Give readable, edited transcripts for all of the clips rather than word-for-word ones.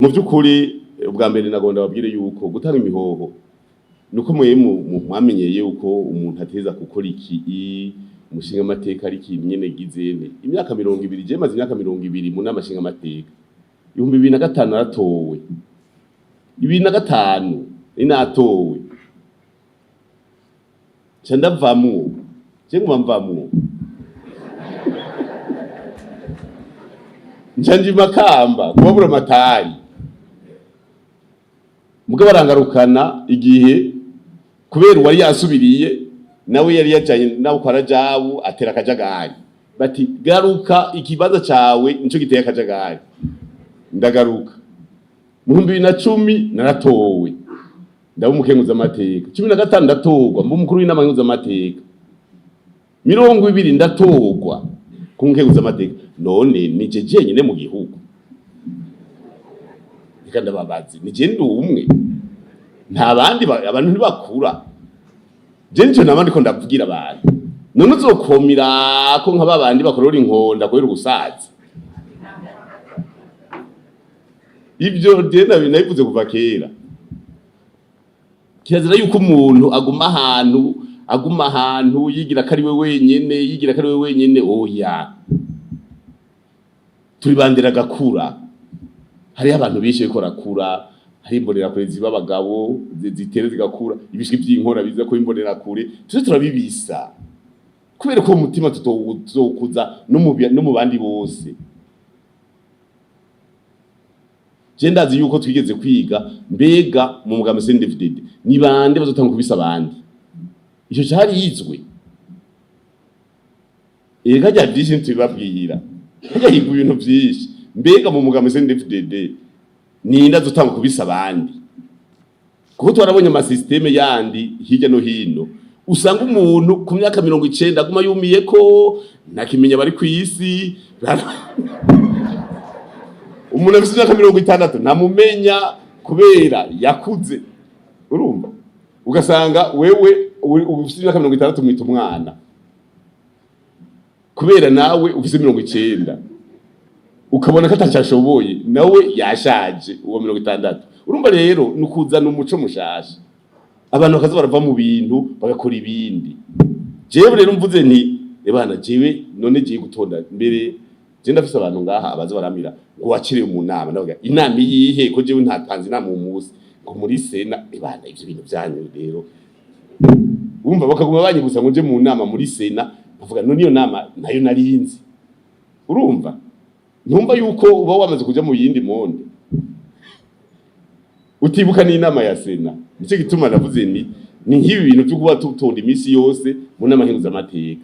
Mu by'ukuri, ubwa mbere nagomba babwire yuko gutanga imihoho nuko mwe mwamenyeye yuko umuntu ateza gukora iki umushinga amateka ari ikintu nyene gizene imyaka 20. Je maze imyaka 20 mu nama nshinga amateka. 2005 naratowe, 2005 ninatowe, nca ndavamwo, je nguma mvamwo, nca nja Makamba kubabura amatari, mugabo barangarukana igihe kubera uwari yasubiriye nawe yari yajanye nawe kwa Rajabu atera akajagari, bati garuka ikibanza cawe nico giteye akajagari. Ndagaruka mu 2010, naratowe, ndaba umukenguzamateka. 15 ndatorwa mba umukuru w'inama nkenguzamateka. 20 ndatorwa ku nkenguzamateka. None nije jenyine mu gihugu? Reka ndababaze, nije ndi umwe, nta bandi? Abantu ntibakura. Je nico nama ndiko ndavugira abantu. None uzokomira ko nka babandi bakorora inkonda kubera ubusaza? Ibyo je nabivuze kuva kera. Kirazira yuko umuntu aguma ahantu yigira ko ari we wenyene, yigira ko ari we wenyene. Oya, turi bandera gakura. Hariho abantu benshi bariko barakura, hari imbonerakure ziba abagabo, zitere zigakura, ibishwi vy'inkora biza ko imbonerakure tuze turabibisa, kubera ko umutima tutowukuza no mu bandi bose. Je ndazi yuko twigeze kwiga mbega mu mugambi CNDD-FDD ni bande bazotanga kubisa abandi. Ico cari yizwe. Ega rya vyinshi ntitubibabwira, harya higwa ibintu vyinshi. Mbega mu mugambi CNDD-FDD ninde azotanga kubisa abandi? Kuko twarabonye amasysteme yandi hirya no hino, usanga umuntu ku myaka 90 aguma yumiye ko ntakimenya bari kw'isi. Umuntu afite imyaka 60 ntamumenya kubera yakuze. Urumva, ugasanga wewe ufite imyaka 60 mwita umwana, kubera nawe ufite 90 ukabona ko atacashoboye, nawe yashaje uwo 60. Urumva rero ni ukuzana umuco mushasha, abantu bakaza barava mu bintu bagakora ibindi. Jewe rero mvuze nti ebana, jewe none jewe gutonda mbere, je ndafise abantu ngaha abaza baramira ngo wakiriye mu nama. Ndavuga inama iyihe, ko jewe ntatanze inama uwo munsi? Ngo muri sena. Ebana, ivyo bintu vyanyu rero, wumva bakaguma banyibutsa ngo nje mu nama muri sena. Ndavuga none iyo nama nayo narinzi. Urumva, ntumva yuko uba wamaze kuja mu yindi monde, utibuka n'inama ya sena. Nicyo gituma navuze ni nk'ibi bintu byo kuba tutonda iminsi yose mu nama nkenguzamateka.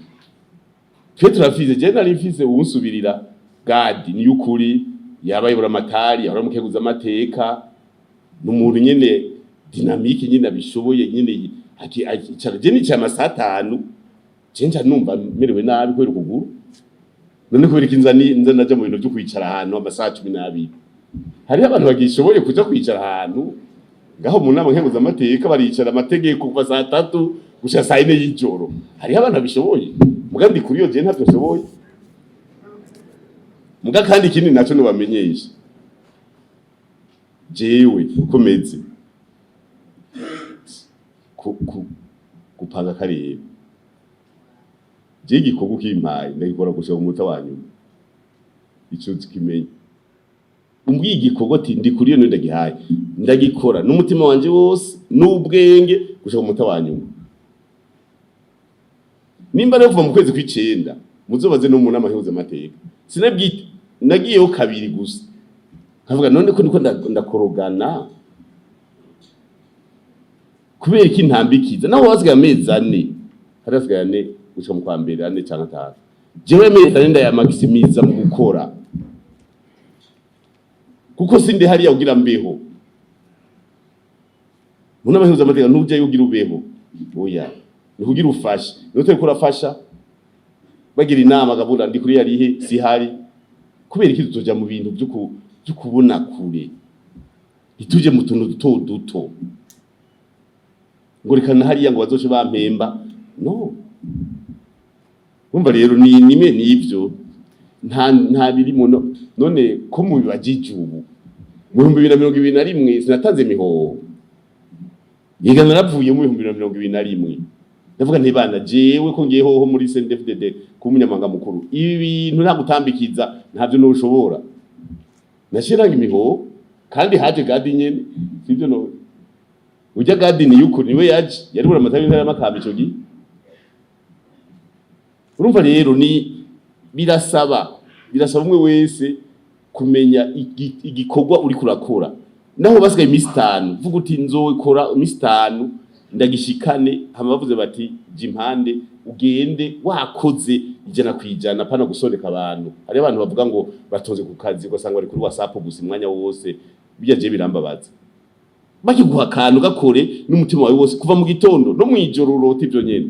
Twe turafise, je nari mfise uwunsubirira gadi ni yukuri, yabaye buramatari, yahora mukenguzamateka, ni umuntu nyene dynamique nyene abishoboye nyene. Akicara, je nicaye amasaha 5, je nca numva merewe nabi kubera ukuguru. None kubera iki nza naja mu bintu vyo kwicara ahantu amasaha 12? Hariho abantu bagishoboye kuja kwicara ahantu ngaho mu nama nkenguzamateka, baricara amategeko kuva saa 3 gushika saa 4 y'ijoro. Hariho abantu babishoboye, muga ndi kuri iyo, je ntavyo nshoboye. Muga kandi ikindi naco nobamenyesha, jewe uko meze gupanga akarere, je igikorwa ukimpaye ndagikora gushika ku munota wa nyuma. Ico kimenye, umbwiye igikorwa ati ndi kuri iyo, niyo ndagihaye, ndagikora n'umutima wanje wose n'ubwenge gushika ku munota wa nyuma. Nimba rero kuva mu kwezi kw'icenda, muzobaze no mu nama nkenguzamateka, sinabwite, nagiyeho kabiri gusa. Nkavuga none ko niko ndakorogana, kubera iki ntambikiza naho hasigaye amezi 4? Hari hasigaye 4 gushika mu kwa mbere, 4 canke 5. Jewe amezi 4 ndayamaximiza mu gukora, kuko sindi hariya kugira mbeho. Mu nama nkenguzamateka ntujyayo ugira ubeho, oya, ni kugira ufashe. Niba utariko urafasha, bagira inama akavuga ndi kuri yarihe sihari. Kubera iki tutoja mu bintu vyo kubona kure, ntituje mu tuntu duto duto ngo reka na hariya ngo bazoce bampemba? No umva rero ni nimwe n'ivyo, nta birimo. None ko mubibajije ubu? Mu 2021 sinatanze imihoho. Yega, naravuye mu 2021, ndavuga nti: "Bana, jewe ko ngiye hoho muri CNDD-FDD kuba umunyamabanga mukuru, ibi bintu nta gutambikiza, ntavyo noshobora." Nashiranga imihoho kandi haje Gadi nyene, sivyo? No ujya Gadi ni yuko niwe yaje yari buramatari w'intara y'Amakamba ico gihe. Urumva rero ni birasaba umwe wese kumenya igikorwa uri kurakora. Naho basigaye iminsi 5, vuga uti: "Nzokora iminsi 5 ndagishikane." Hama bavuze bati: "Jya impande," ugende wakoze 100%, pana gusondeka abantu. Hari abantu bavuga ngo batonze ku kazi, ugasanga bari kuri WhatsApp gusa umwanya wose. Bijya je birambabaza. Bakiguha akantu, gakore n'umutima wawe wose, kuva mu gitondo no mwijoro urota ivyo nyene.